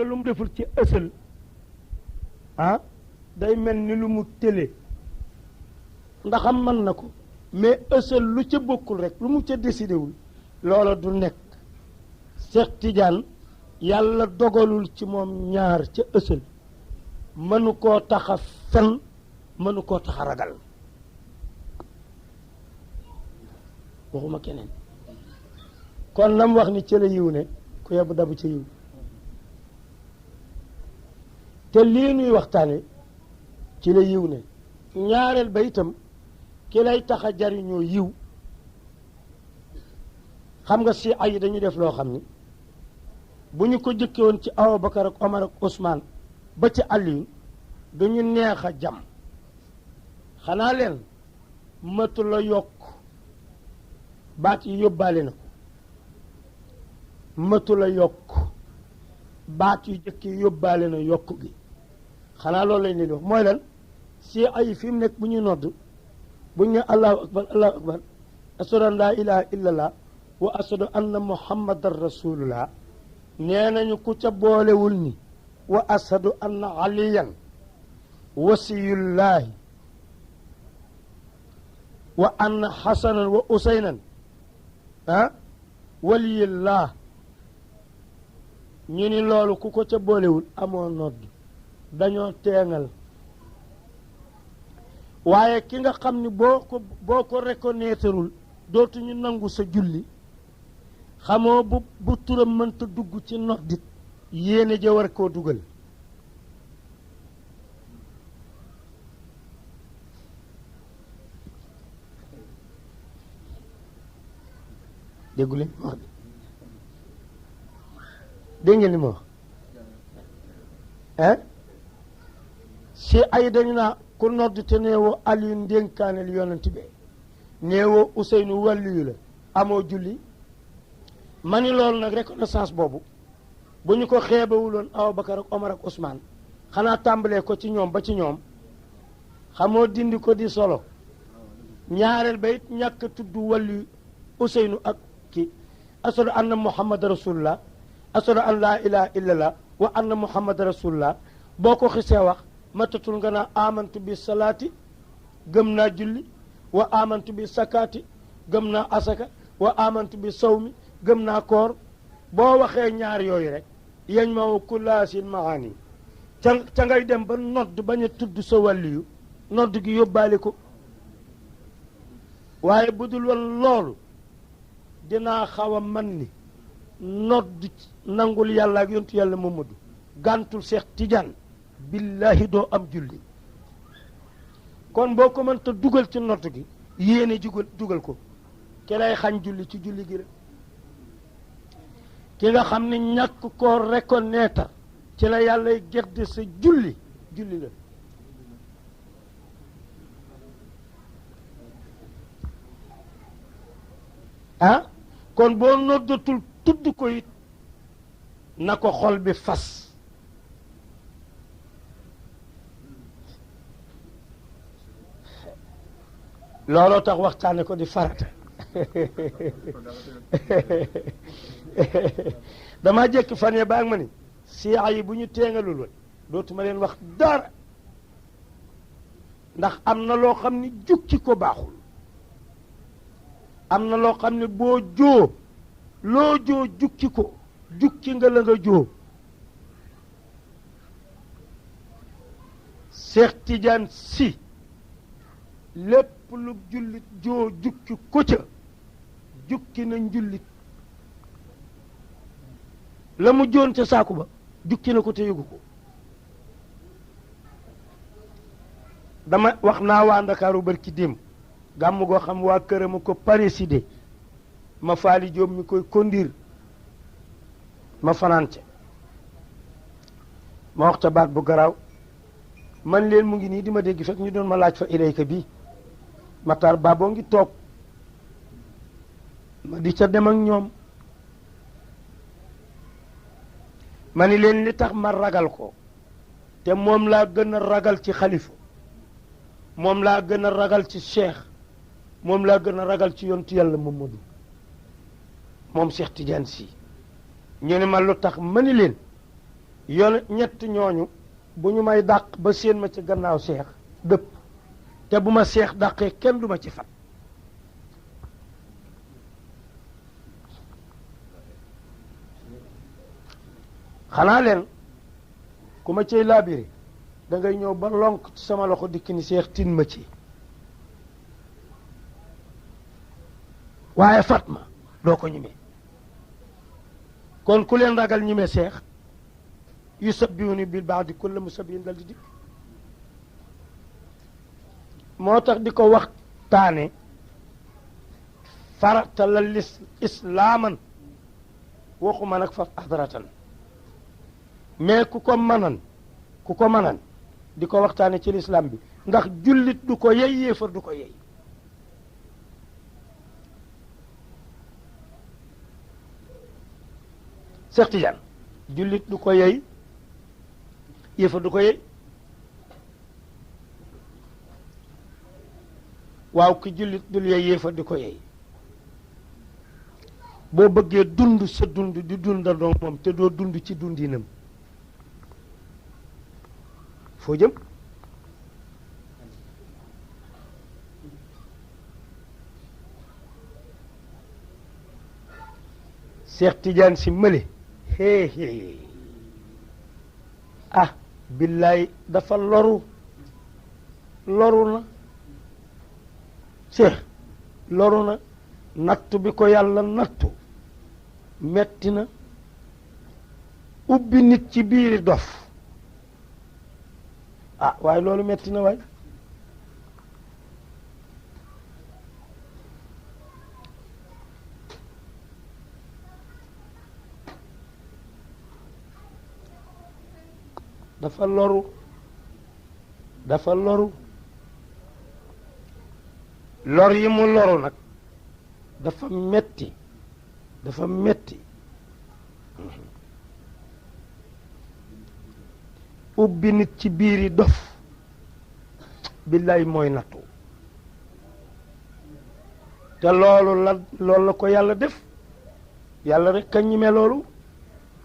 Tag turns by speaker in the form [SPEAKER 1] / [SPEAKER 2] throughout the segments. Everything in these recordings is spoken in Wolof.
[SPEAKER 1] lu mu deful ci ësal ah day mel ni lu mu tële ndaxam mën na ko mais ësal lu ca bokkul rek lu mu ca décidé wul loola du nekk Cheikh Tidiane yàlla dogalul ci moom ñaar ca ësal mënu koo tax a fen mënu koo tax a ragal waxuma keneen kon lam wax ni ca la yiw ne ku yebbu dabu ca yiw te lii nuy waxtaane ci la yiw ne ñaareel ba itam ki lay tax a jariñoo yiw xam nga si ay dañuy def loo xam ni bu ñu ko jëkke woon ci Abubakar ak Omar ak Ousmane ba ci Aliyu duñu neex a jam xanaa leen matu la yokk baat yi yóbbaale na ko matu la yokk baat yu jëkk yi yóbbaale na yokk gi xanaa loolu lañ leen wax mooy lan si ay fi mu nekk bu ñuy nodd bu ñu ne allahu akbar ashadu an laa ilaha illallah wa ashadu anna muhammadan rasulullah nee nañu ku ca boolewul ni wa ashadu anna aliyan wasiyullahi wa anna hasanan wa usaynan waliyullah ñu ni loolu ku ko ca boolewul amoo nodd dañoo teengal waaye ki nga xam ni boo ko reconnaîtreul dootuñu nangu sa julli xamoo bu turam mënta dugg ci noddit yéene ja war koo dugal déggu leen wax de dégg ngeen li ma wax si ay dañu naa ku nodd te neewoo Aliyu ndénkaaneel yonent bi neewoo Useynu wàlliyu la amoo julli ma ni loolu nag reconnaissance boobu bu ñu ko xeebawuloon Abubakar ak Omar ak Ousmane xanaa tàmbalee ko ci ñoom ba ci ñoom xamoo dindi ko di solo ñaareel ba it ñàkk a tudd wàlliyu Useynu ak kii ashadu anna muhammad rasulullah ashadu an laa ilaha illallah wa anna muhammad rasulullah boo ko xisee wax matatul nga naa amantu bi salaati gëm naa julli wa amantu bi sakaati gëm naa asaka wa amantu bi sawmi gëm naa koor boo waxee ñaar yooyu rek yañ ma kulaasin maani ca ngay dem ba nodd bañ a tudd sa wàlliyu nodd gi yóbbaale ko waaye bu dul woon loolu dinaa xaw a man ni nodd nangul yàlla ak yontu yàlla Mamadu gàntul Seex Tijaan billahi doo am julli kon boo ko mënta dugal ci nodd gi yéene dugal ko ki lay xañ julli ci julli gi la ki nga xam ne ñàkk koo reconnaître ci la yàllay gerde sa julli la kon boo noddatul tudd ko it na ko xol bi fas looloo tax waxtaane ko di farata damaa jekki fan ye baag ma ni siyaa yi bu ñu teengalul woon dootuma leen wax dara ndax am na loo xam ni jukki ko baaxul am na loo xam ne boo loo jukki ko jukki nga la nga joo Seex Tijaan Si lépp lu jullit jukki ko ca jukki na njullit la mu joon ca saaku ba jukki na ko te yëgu ko dama wax naa waa Ndakaaru barki démb gàmm goo xam waa këram a ko présidé ma faali Jóob mi koy kondir ma fanaan ca ma wax ca baat bu garaaw man leen mu ngi nii di ma dégg fekk ñu doon ma laaj fa ilayka bii Matar Baboo ngi toog ma di ca dem ak ñoom ma ni leen li tax ma ragal ko te moom laa gën a ragal ci xalifa moom laa gën a ragal ci cheikh moom laa gën a ragal ci yontu yàlla Mamadu moom Cheikh Tidiane Sy ñu ne ma lu tax ma ni leen yoon ñett ñooñu bu ñu may dàq ba séen ma ci gannaaw seex dëpp te bu ma seex dàqee kenn du ma ci fat xanaa leen ku ma cay laabiri da ngay ñëw ba lonk ci sama loxo dikk ni seex tin ma ci waaye fat ma doo ko ñime kon ku leen ragal ñime seex yu sabbiwuni bil baax di kulla musabbihin dal di dikk moo tax di ko waxtaane farata la islaaman waxuma nag faf adratan mais ku ko manan di ko waxtaane ci lislaam bi ndax jullit du ko yey yéefar du ko yey Seex Tijaan jullit du ko yey yéefar du ko yey waaw ki jullit dul yey yéefar di ko yey boo bëggee dund sa dund di dundandoo moom te doo dund ci dundinam foo jëm Seex Tijaan si mële hee ah billaay dafa loru na Seex loru na nattu bi ko yàlla nattu metti na ubbi nit ci biiri dof ah waaye loolu metti na waay dafa loru lor yi mu loru nag dafa metti ubbi nit ci biiri dof billaay mooy nattu te loolu la ko yàlla def yàlla rek ka ñime loolu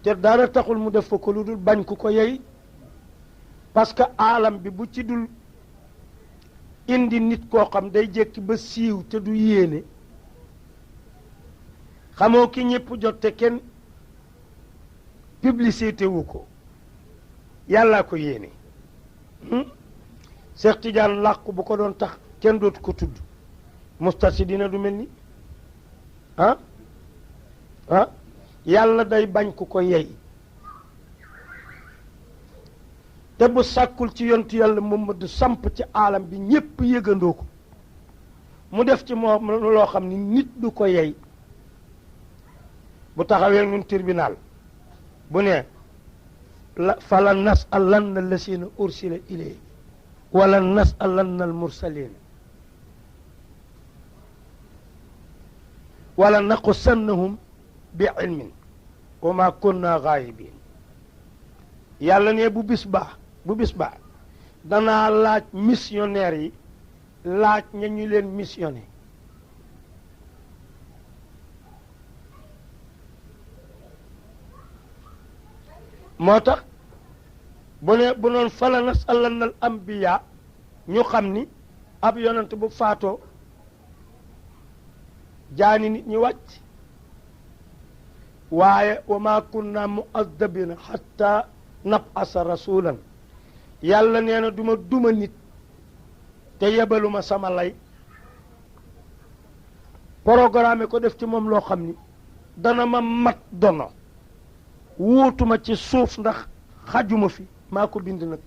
[SPEAKER 1] te dara taxul mu def fa ko lu dul bañ ku ko yey parce que aalam bi bu ci dul indi nit koo xam day jékki ba siiw te du yéene xamoo ki ñëpp jot te kenn publicité wu ko yàllaa ko yéene Seex Tijaan làqu bu ko doon tax kenn dootu ko tudd Moustarchidina du mel ni yàlla day bañ ku ko yey te bu sàkkul ci yontu yàlla Muhammadu samp ci aalam bi ñépp yëgandoo ko mu def ci moom loo xam ni nit du ko yey bu taxawee ñun tribunal bu ne fala nas'alanna lasina ursila ilayhi wala nas'alanna almursalina wala naqussannahum bi ilmin wa ma kunna gaayibin yàlla ne bu bis baa danaa laaj missionnaire yi laaj ña ñu leen missionné moo tax bu noon fala nas'alanna al anbiya ñu xam ni ab yonent bu faatoo jaani nit ñi wàcc waaye wa ma kunna mu'azzabina hatta nab'asa rasulan yàlla nee na duma nit te yebaluma sama lay programme ko def ci moom loo xam ni dana ma mat dono wuutuma ci suuf ndax xajuma fi maa ko bind nag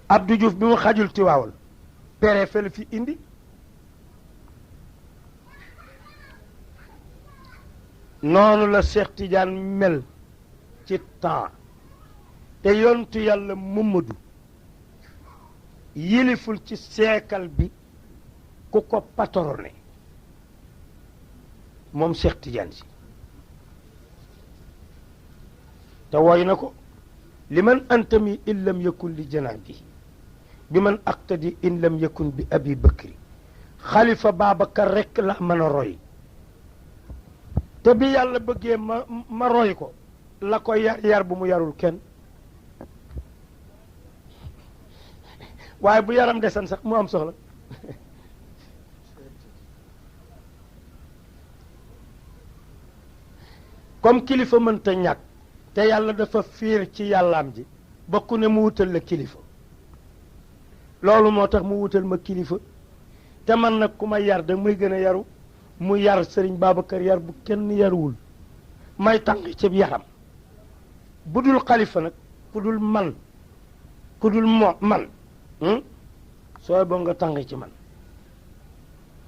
[SPEAKER 1] Abdou Diouf bi mu xajul Tiwaawal préfet la fi indi noonu la Cheikh Tidiane mel ci temps te yontu yàlla Muhammadu yiliful ci siècle bi ku ko patronné moom Cheikh Tidiane si te woy na ko li man antami in lam yakun li janaabihi bi man aqtadi in lam yakun bi abi bakri xalifa Babacar rekk la mën a roy te bi yàlla bëggee ma roy ko la ko yar bu mu yarul kenn waaye bu yaram desan sax mu am soxla comme kilifa mënta ñàkk te yàlla dafa fiir ci yàllaam ji bokku ne mu wutal la kilifa loolu moo tax mu wutal ma kilifa te man nag ku ma yar da muy gën a yaru mu yar sëriñ Babacar yar bu kenn yaruwul may tàng ci yaram bu dul xalifa nag ku dul man man sooy boo nga tàng ci man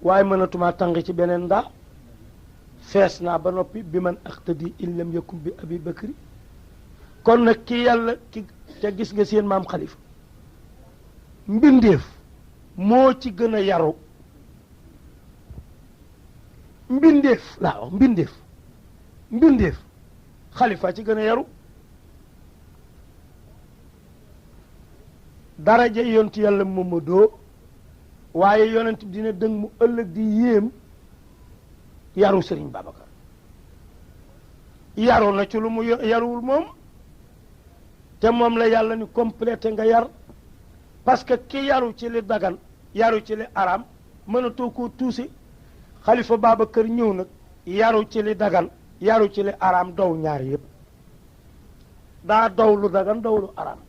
[SPEAKER 1] waaye mënatuma tàng ci beneen ndaa fees naa ba noppi bi man aqtadi in lam yakun bi abi bakri kon nag ki yàlla ki te gis nga seen maam xalifa mbindeef moo ci gën a yaru mbindeef laa wax mbindeef xalifa ci gën a yaru daraja yonent yàlla Mamadou waaye yonent bi dina dëng mu ëllëg di yéem yaru Sëriñ Babacar yaru na ci lu mu yaruwul moom te moom la yàlla ni complété nga yar parce que ki yaru ci li dagan yaru ci li araam mënatoo koo tuusi xalifa Babacar ñëw nag yaru ci li dagan yaru ci li araam daw ñaar yëpp daa daw lu dagan daw lu araam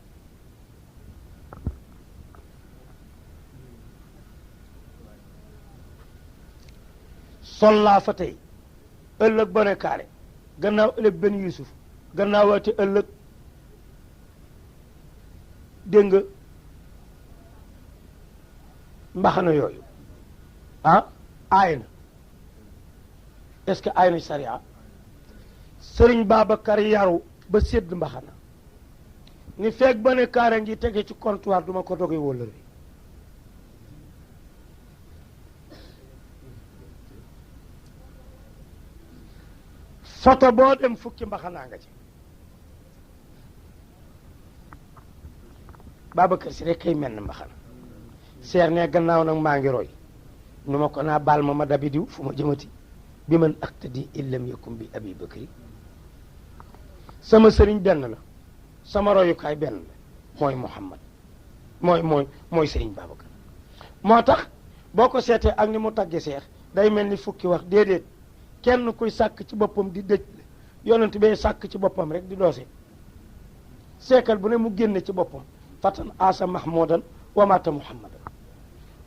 [SPEAKER 1] sol laa fa tey ëllëg bone kaare gannaaw ëllëg benn Yuusuf gannaawaati ëllëg dégg nga mbaxana yooyu aay na est-ce que aay na sariya sëriñ Babacar yaru ba sédd mbaxana ni feeg bone kaare ngi tege ci comptoir duma ko doge wóllëre foto boo dem fukki mbaxanaa nga ci Babacar si rek kay mel na mbaxana seer ne gannaaw nag maa ngi roy nu ma ko naa baal ma dabi diw fu ma jëmati bi man aqtadi in lam yakun bi abi bakri sama sëriñ benn la sama royukaay benn la mooy Muhammad mooy sëriñ Babacar moo tax boo ko seetee ak ni mu tagge seex day mel ni fukki wax déedéet kenn kuy sàkk ci boppam di dëj yonent bee sàkk ci boppam rek di doose seekal bu ne mu génne ci boppam fatan asa mahmudan wa mata muhammadan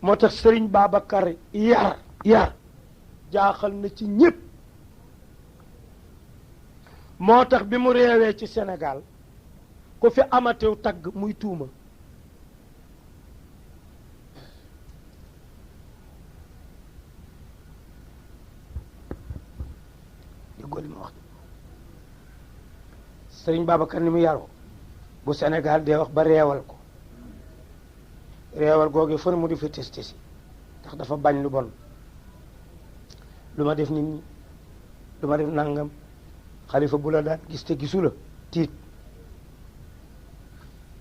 [SPEAKER 1] moo tax sëriñ Babacar yar jaaxal na ci ñépp moo tax bi mu réewee ci Sénégal ku fi amatew tagg muy tuuma déggoo li ma wax sëriñ Babacar ni mu yaroo bu Sénégal dee wax ba réewal ko réewal googu fu ne mu di fi testé si ndax dafa bañ lu bon lu ma def nit ñi lu ma def nangam xalifa bu la daan gis te gisu la tiit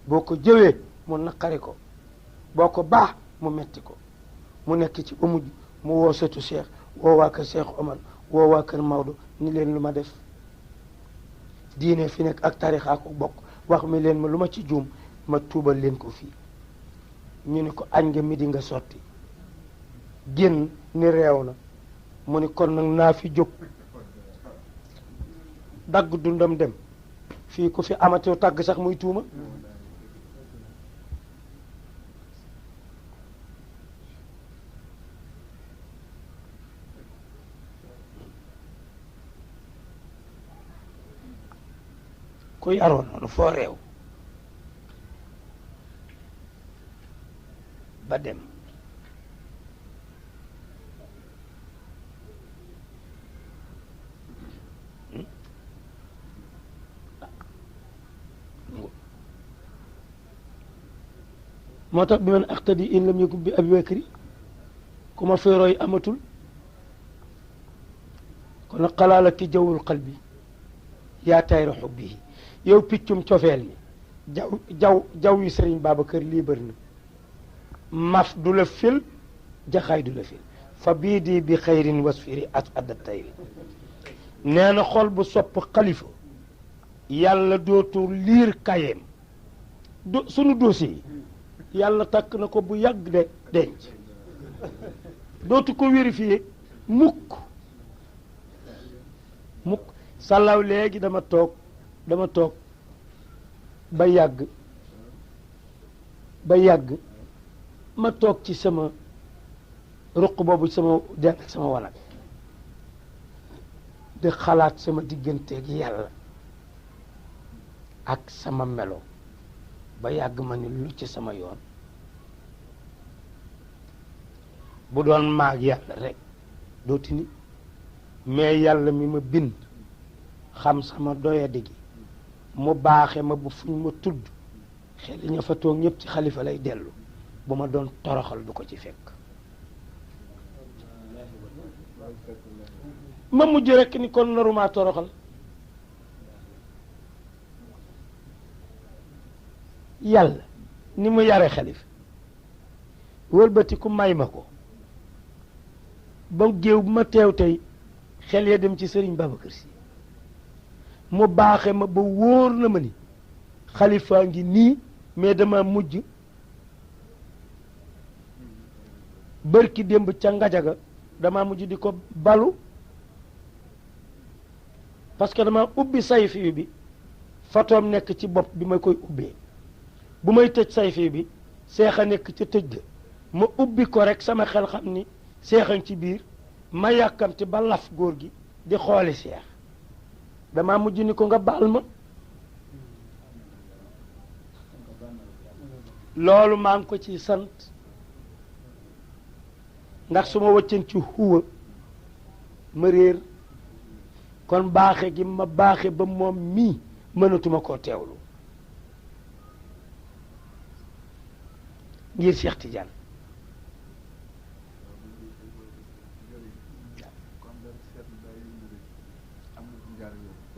[SPEAKER 1] boo ko jëwee mu naqari ko boo ko baax mu metti ko mu nekk ci ba mujj mu woo sëtu Cheikh woo waa kër Cheikh Omar woo waa kër Maodo ni leen lu ma def diine fi nekk ak tarixaa ko bokk wax mi leen ma lu ma ci juum ma tuubal leen ko fii ñu ni ko añ nga midi nga sotti génn ni réew na mu ni kon nag naa fi jóg dagg dundam dem fii ku fi amatew tàgg sax muy tuuma ku yaroo noonu foo réew ba dem moo tax bi man aqtadi in lam yakun bi abi bakri ku ma fi roy amatul kon nag xalaala ki jawwul qalbi yaa tayra xubbihi yow piccum cofeel mi jaw yu sëriñ Babacar lii bëri na maf du la fil jaxaay du la fil fa bii di bi xayrin wasfiri at adda tayri nee na xol bu sopp xalifa yàlla dootul liir kayeem sunu dossier yi yàlla takk na ko bu yàgg de denc dootu ko vérifier mukk sàllaw léegi dama toog ba yàgg ma toog ci sama ruq boobu sama dend sama wanag di xalaat sama digganteeg yàlla ak sama melo ba yàgg ma ni lu ci sama yoon bu doon maag yàlla rek dooti ni mais yàlla mi ma bind xam sama doyadi gi mu baaxe ma bu fuñ ma tudd xel ña fa toog ñëpp ci xalifa lay dellu bu ma doon toroxal du ko ci fekk ma mujj rekk ni kon naruma toroxal yàlla ni mu yare xalifa wëlbati ku may ma ko ba géew bu ma teew tey xel ya dem ci sëriñ Babacar Si mu baaxe ma ba wóor na ma ni xalifaa ngi nii mais dama mujj bërki démb ca ngajaga dama mujj di ko balu parce que dama ubbi sayfi bi fotoom nekk ci bopp bi ma koy ubbee bu may tëj sayfi bi seex a nekk ca tëj ga ma ubbi ko rek sama xel xam ni seexañ ci biir ma yàkkamti ba laf góor gi di xooli seex dama mujj ni ko nga baal ma loolu maa ngi ko ci sant ndax su ma wëccën ci huwa ma réer kon baaxe gi ma baaxe ba moom mii mënatuma koo teewlu ngir Cheikh Tidiane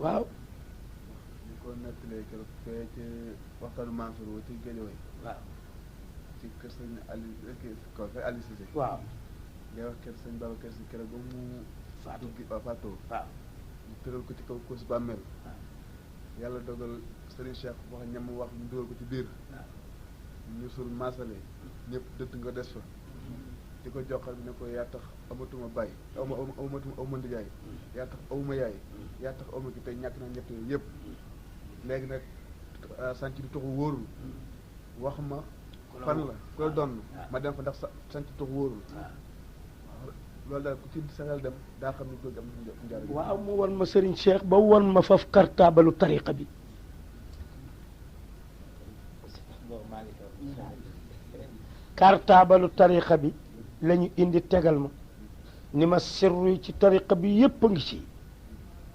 [SPEAKER 1] waaw
[SPEAKER 2] ñu ko nettalee keroog fee ci waxtaanu Mansour wa ci Géejawaay
[SPEAKER 1] waaw
[SPEAKER 2] ci kër sëñ Ali ko fay Ali Cissé
[SPEAKER 1] waaw
[SPEAKER 2] ngay wax kër sëñ Babacar Si keroog ba mu faatoo
[SPEAKER 1] waaw
[SPEAKER 2] ñu tëral ko ci kaw course bàmmeel yàlla dogal Serigne Cheikh wax ñam wax ñu dugal ko ci biir ñu sul maasale ñëpp dëtt nga des fa di ko joxal bi ne ko yaa tax amatuma bàyyi awma ndijaay yaa tax awma yaay yaa tax awma ki tey ñàkk naa ñett yooyu yëpp léegi nag sanc bi tuxu wóorul wax ma fan la ku la doon ma dem fa ndax sanc tuxu wóorul loolu daal ku ci saxal dem daa xam ni góor gi am na njariñ
[SPEAKER 1] waaw mu won ma Serigne Cheikh ba won ma faf kartaabalu tariqa bi kartaabalu tariqa bi la ñu indi tegal ma ni ma sirru yi ci tariqa bi yépp a ngi ci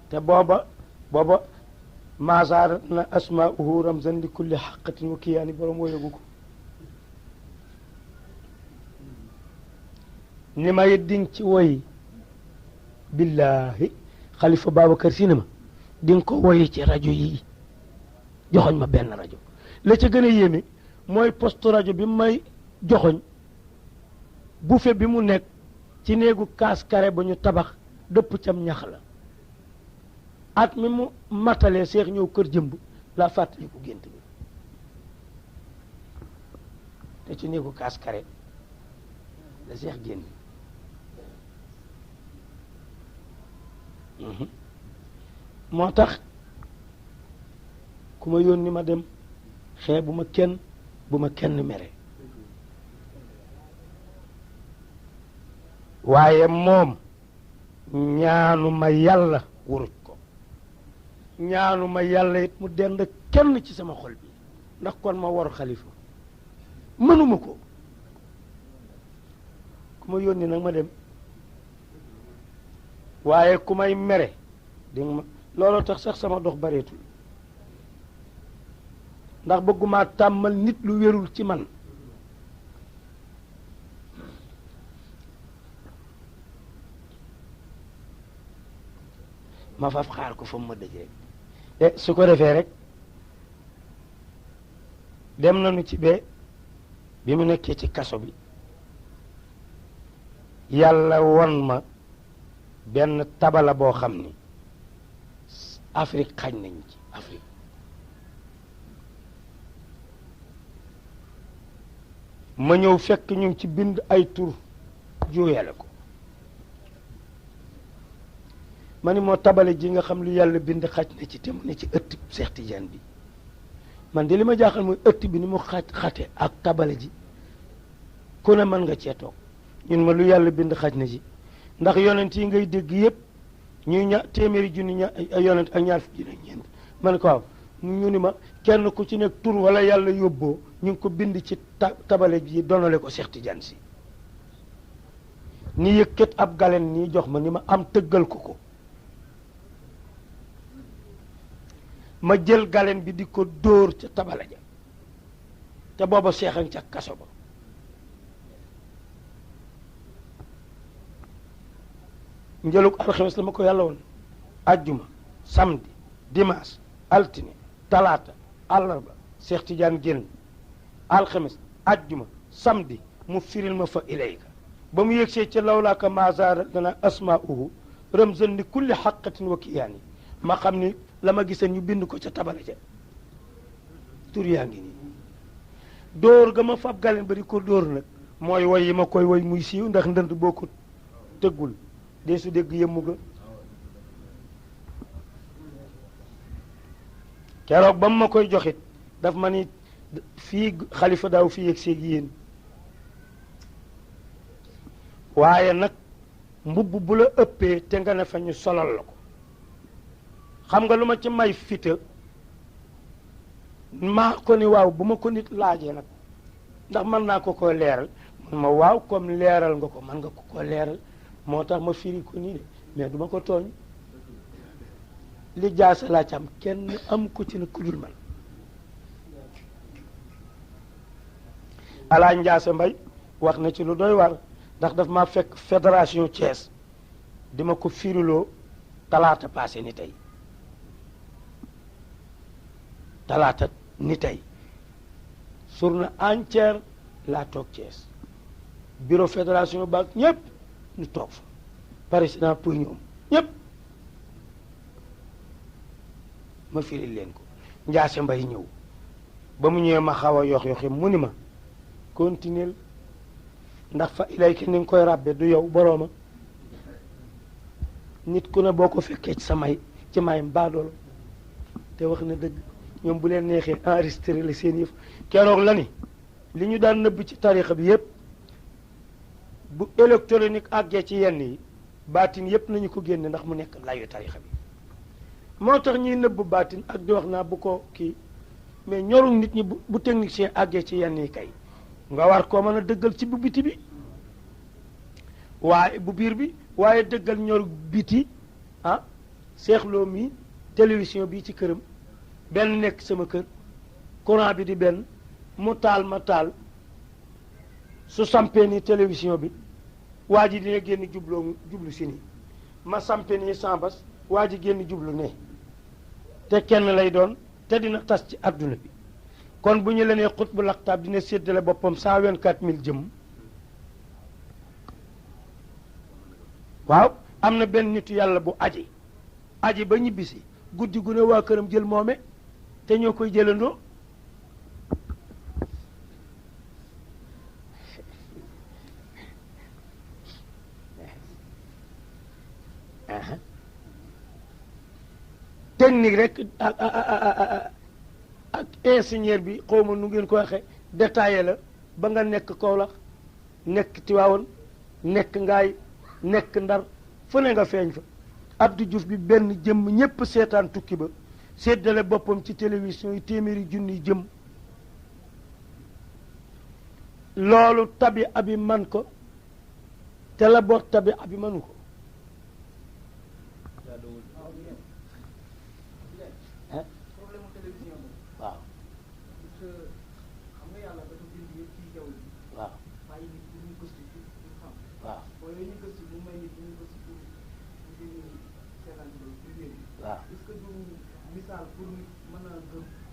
[SPEAKER 1] te booba maasaar na asmauhu ramzan li kulli xaqatin wa kiyaani borom woyagu ko ni ma it dinga ci woy billahi xalifa Babacar Si ne ma di nga ko woyi ci rajo yi joxoñ ma benn rajo la ca gën a yéeme mooy poste rajo bi may joxoñ bufe bi mu nekk ci néegu kaas kare ba ñu tabax dëpp cam ñax la at mi mu matalee seex ñëw kër jëmb laa fàttali ko gént bi te ci néegu kaas kare la seex génn moo tax ku ma yónni ma dem xee bu ma kenn mere waaye moom ñaanuma yàlla wuruj ko ñaanuma yàlla it mu dend kenn ci sama xol bi ndax kon ma war xalifa mënuma ko ku ma yónni nag ma dem waaye ku may mere dégg ma looloo tax sax sama dox bareetul ndax bëgguma tàmmal nit lu wérul ci man ma faf xaar ko fa mu ma dëjee su ko defee rek dem nañu ci bee bi mu nekkee ci kaso bi yàlla won ma benn tabala boo xam ni Afrique xañ nañ ci Afrique ma ñëw fekk ñu ngi ci bind ay tur juuyale ko ma ni moo tabale ji nga xam lu yàlla bind xaj na ci te mu ne ci ëtt Seex Tijaan bi man de li ma jaaxal mooy ëtt bi ni mu xate ak tabale ji ku ne mën nga cee toog ñun ma lu yàlla bind xaj na ci ndax yonent yi ngay dégg yëpp ñuy téeméeri junni yonent ak ñaar fukki junni ñeent man ko waaw ñu ni ma kenn ku ci nekk tur wala yàlla yóbboo ñu ngi ko bind ci tabale ji donale ko Seex Tijaan si ni yëkkat ab galen nii jox ma ni ma am tëggal ko ma jël galen bi di ko dóor ca tabale ja te booba seexan ca kaso ba njëlug alxames la ma ko yàlla woon ajjuma samedi dimanche altine talaata àllarba Seex Tijaan génn alxames ajjuma samedi mu firil ma fa ilayka ba mu yëgsee ca lawlaaka mazaara dana asmaa'uhu ramzan li kulli xaqatin wa kiyaani ma xam ni la ma gisee ñu bind ko ca tabala ja tur yaa ngi nii dóor ga ma fab galen ba di ko dóor nag mooy woy yi ma koy woy muy siiw ndax ndënd boo ko tëggul dee su dégg yëmmu ga keroog ba mu ma koy joxit daf ma ni fii xalifa daaw fii yegg seeg yéen waaye nag mbubb bu la ëppee te nga ne fa ñu solal la ko xam nga lu ma ci may fita maa ko ni waaw bu ma ko nit laajee nag ndax mën naa ko leeral mun ma waaw comme leeral nga ko mën nga ko leeral moo tax ma firi ko nii de mais du ma ko tooñ li jaasa laa ci am kenn am ko ci na kudul man alaa Njaase Mbay wax na ci lu doy war ndax daf ma fekk fédération Thiès di ma ko firiloo talaata passé ni tey talaata ni tey journée entière laa toog Thiès bureau fédération baag ñëpp ñu toog fa président pour ñoom ñëpp ma firil leen ko Njaase Mbay ñëw ba mu ñëwee ma xaw a yox-yoxi mu ni ma continuer ndax fa ilayka ni nga koy ràbbe du yow borooma nit ku ne boo ko fekkee ci sa may ci mayam baadoolo te wax na dëgg ñoom bu leen neexee enregistré la seen yëf keroog la ni li ñu daan nëbb ci tarixa bi yëpp bu électronique àggee ci yenn yi baatin yëpp nañu ko génne ndax mu nekk layu tarixa bi moo tax ñuy nëbb baatin ak di wax naa bu ko kii mais ñorul nit ñi bu technicien àggee ci yenn yi kay nga war koo mën a dëggal ci bu biti bi waaye bu biir bi waaye dëggal ñor biti ah seexloo mi télévision bii ci këram benn nekk sama kër courant bi di benn mu taal ma taal su sampee ni télévision bi waa ji dina génn jublu si nii ma sampee nii sambas waa ji génn jublu ne te kenn lay doon te dina tas ci adduna bi kon bu ñu la nee xut bu laqtaab dina séddale boppam 124 000 jëm waaw am na benn nitu yàlla bu aji ba ñibbisi guddi gu ne waa këram jël moome te ñoo koy jëlandoo technique rek ak ingénieur bi xawma nu ngeen ko waxee détaillé la ba nga nekk Kaolack nekk Tivaouane nekk Ngaay nekk Ndar fu ne nga feeñ fa Abdou Diouf bi benn jëmm ñépp seetaan tukki ba séddale boppam ci télévision yi téeméeri junni jëm loolu tabi abi man ko te la boot tabi abi manu ko waaw waaw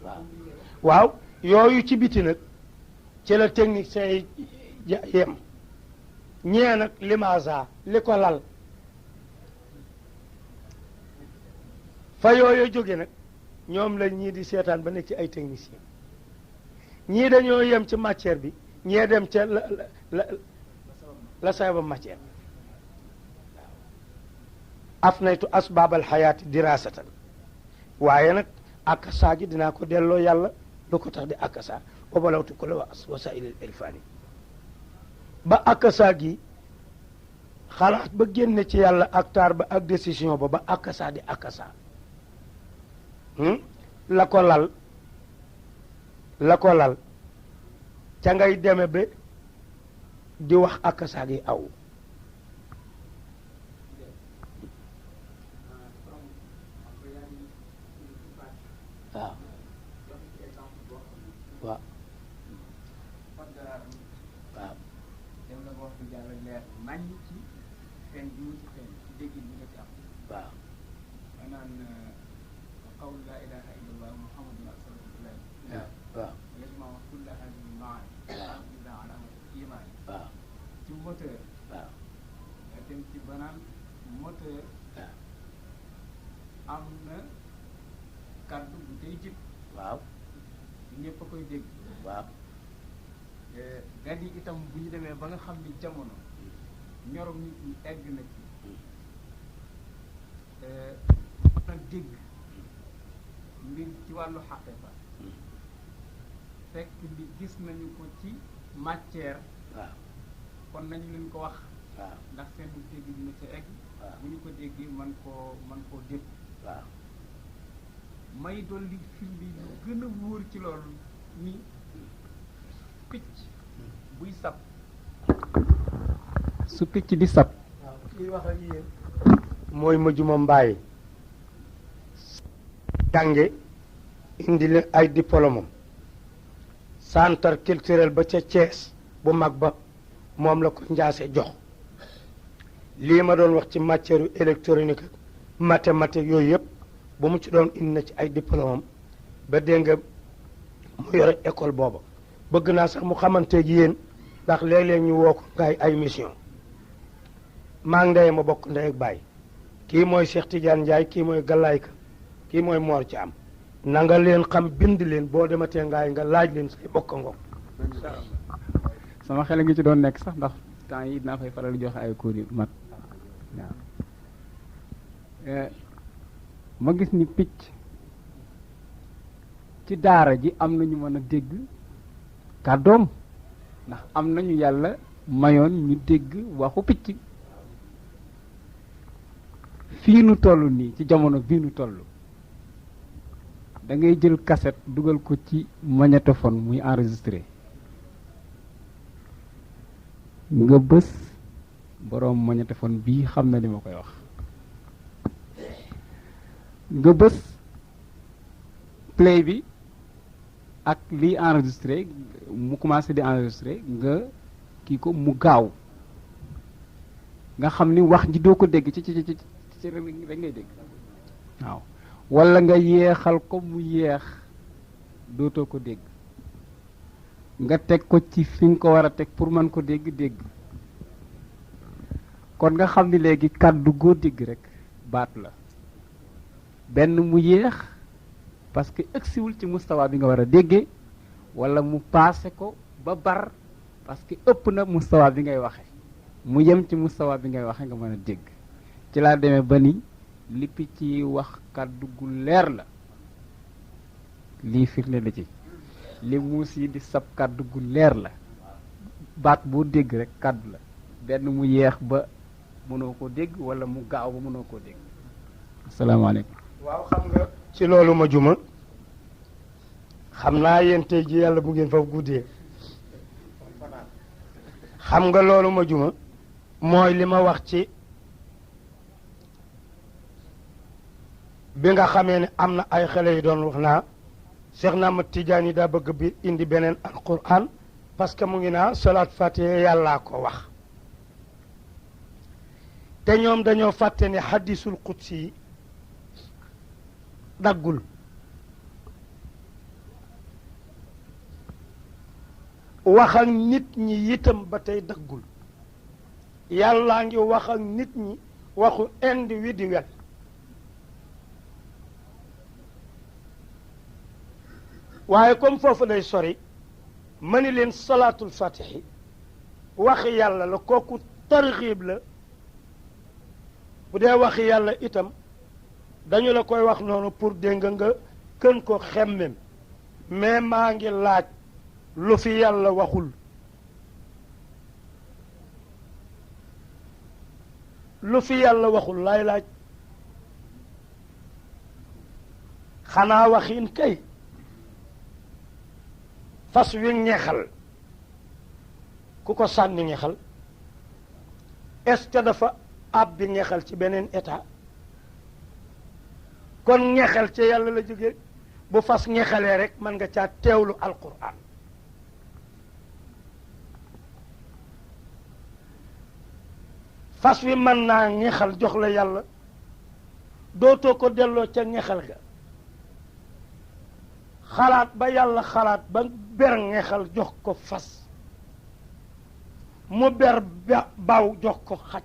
[SPEAKER 1] waaw waaw yooyu ci biti nag ci la technicien yi yem ñee nag limaasa li ko lal fa yooyu jóge nag ñoom la ñii di seetaan ba nekk ci ay technicien ñii dañoo yem ci matière bi ñee dem ca la sabab matière afnaytu asbaabal xayaati dirasatan waaye nag akasa gi dinaa ko delloo yàlla lu ko tax di akasa wa balawtu ko la wasailil irfani ba akasa gi xalaat ba génne ci yàlla ak taar ba ak décision ba akasa di akasa la ko lal ca ngay deme ba di wax akasa gi aw waaw waaw waaw
[SPEAKER 3] dem na wax du jàll leer nañ ci fen bi mu ci fen ci dégg bi nga ci am
[SPEAKER 1] waaw
[SPEAKER 3] maanaam qawlu laa ilaha illallah muhammadun rasulullah
[SPEAKER 1] waaw
[SPEAKER 3] yasma wax kulla hadhihi maan ida alama iman
[SPEAKER 1] waaw
[SPEAKER 3] ci moteur
[SPEAKER 1] waaw
[SPEAKER 3] nga dem ci banaan moteur am na kàddu bu tey jib
[SPEAKER 1] waaw
[SPEAKER 3] ñëpp a koy dégg
[SPEAKER 1] waaw
[SPEAKER 3] gan yi itam bu ñu demee ba nga xam ni jamono ñorom nit ñi egg na ci mën a dégg mbir ci wàllu xaqiqa fekk li gis nañu ko ci matière
[SPEAKER 1] waaw
[SPEAKER 3] kon nañu leen ko wax
[SPEAKER 1] waaw
[SPEAKER 3] ndax seen dégg dina ci egg
[SPEAKER 1] waaw
[SPEAKER 3] bu ñu ko déggee man koo dégg
[SPEAKER 1] waaw
[SPEAKER 3] may dolli firnde yu gën a wóor ci loolu ni picc buy sab su picc di sab
[SPEAKER 1] waaw kii wax ak yéen mooy Majuma Mbaye jànge indi leen ay diplôme centre culturel ba ca Thiès bu mag ba moom la ko njaase jox lii ma doon wax ci matière électronique mathématique yooyu yëpp bu mu ci doon indi na ci ay diplôme ba dégg nga mu yore école booba bëgg naa sax mu xamanteeg yéen ndax léeg-léeg ñu woo ko ngaay ay mission maa ngi ndey ma bokk ndey ak baay kii mooy Cheikh Tidiane Ndiaye kii mooy Galaayka kii mooy Mor Thiam na nga leen xam bind leen boo dematee ngaay nga laaj leen say bokk ngoog
[SPEAKER 3] sama xel a ngi ci doon nekk sax ndax temps yi dinaa fay faral di joxe ay cours yu mat waaw ma gis ni picc ci daara ji am nañu mën a dégg kàddoom ndax am nañu yàlla mayoon ñu dégg waxu picc fii nu toll nii ci jamono bii nu toll da ngay jël cassette dugal ko ci magnétophone muy enregistré nga bës boroom magnétophone bii xam na li ma koy wax nga bës play bi ak liy enregistré mu commencé di enregistré nga kii ko mu gaaw nga xam ni wax ji doo ko dégg ci rek ngay dégg waaw walla nga yeexal ko mu yeex dootoo ko dégg nga teg ko ci fi nga ko war a teg pour mën ko dégg kon nga xam ni léegi kàddu goo dégg rek baat la benn mu yéex parce que ëgsiwul ci mustawa bi nga war a déggee walla mu paase ko ba bar parce que ëpp na mustawa bi ngay waxe mu yem ci mustawa bi ngay waxe nga mën a dégg ci laa demee ba ni li picc yi wax kàddu gu leer la lii firnde la ci li muus yi di sab kàddu gu leer la baat boo dégg rek kàddu la benn mu yeex ba mënoo koo dégg walla mu gaaw ba mënoo koo dégg asalaamaaleykum
[SPEAKER 1] waaw xam nga ci loolu Majuma xam naa yéen tey ji yàlla bu ngeen fa guddee xam nga loolu Majuma mooy li ma wax ci bi nga xamee ne am na ay xale yu doon wax naa Cheikh na Ahmad Tidiane yi daa bëgg bi indi beneen alquran parce que mu ngi naa salaat fatiha yàllaa ko wax te ñoom dañoo fàtte ne hadisul qudsi yi daggul wax ak nit ñi itam ba tey daggul yàllaa ngi wax ak nit ñi waxu individuel waaye comme foofu day sori ma ni leen salaatul fatixi waxi yàlla la kooku tarxiib la bu dee waxi yàlla itam dañu la koy wax noonu pour dégg nga kën ko xemmem mais maa ngi laaj lu fi yàlla waxul lu fi yàlla waxul laay laaj xanaa waxin kay fas wi ñexal ku ko sànni ñexal est-ce que dafa ab bi ñexal ci beneen état kon ñexal ci yàlla la jóge bu fas ñexalee rek mën nga caa teewlu alquran fas wi mën naa ñexal jox la yàlla dootoo ko delloo ca ñexal ga xalaat ba yàlla xalaat ba ber ñexal jox ko fas mu ber baw jox ko xaj